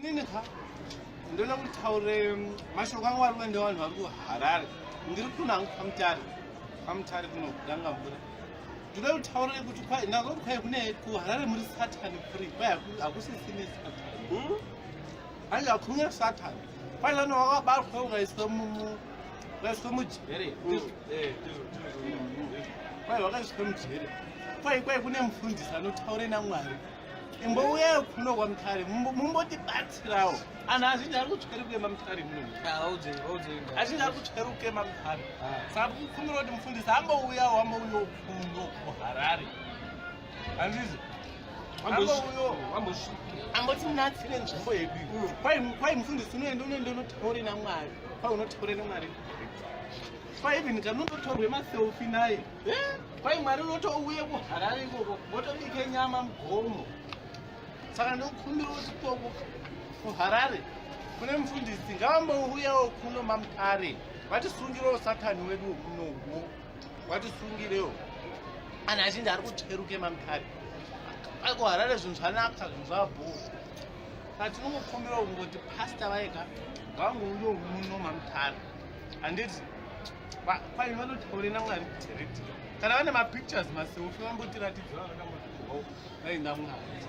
Inini ka ndoda kutaure mashoko angu ari kuenda vanhu vari kuHarare. Ndiri kuno hangu kwaMutare, kwaMutare kuno kudanga mvura. Ndoda kutaurire kuti kwai ndazwa kuti kwai kune kuHarare muri Satan free, kwai hakusisine Satan. Hanzi hakuna Satan. Kwai lano wakabatwa ukaiswa ukaiswa mujere. Kwai wakaiswa mujere. Kwai kune mufundisi anotaure naMwari. Imbouyai kuno kwaMutare mumbotibatsirawo. Anhu azhinji ari kutsveruka maMutare muno. Azhinji ari kutsveruka maMutare. Saka kukumbira kuti mufundisi ambouyawo ambouyawo kuno kuHarare. Handizi? Ambouyawo ambotinatsire nzvimbo yedu. Kwai mufundisi unoenda unoenda unotaure naMwari. Kwai unotaure naMwari. Kwai even kana unotorwe maselfie naye. Kwai Mwari unotouye kuHarare ikoko votobike nyama mugomo. Saka ndokumbira kuti koko kuHarare kune mufundisi ngavambouyawo kuno maMutare vatisungirewo Satani wedu munowo, vatisungirewo. Anhu azhinji ari kutsveruke maMutare. KuHarare zvinhu zvanaka, zvinhu zvabhoo. Saka tinongokumbirawo kungoti pasta vaika ngavangouyawo muno maMutare, handiti? Kwai vanotaure naMwari direct. Kana vane mapictures, maselfie, vambotiratidzira vakambotorwawo vaina Mwari.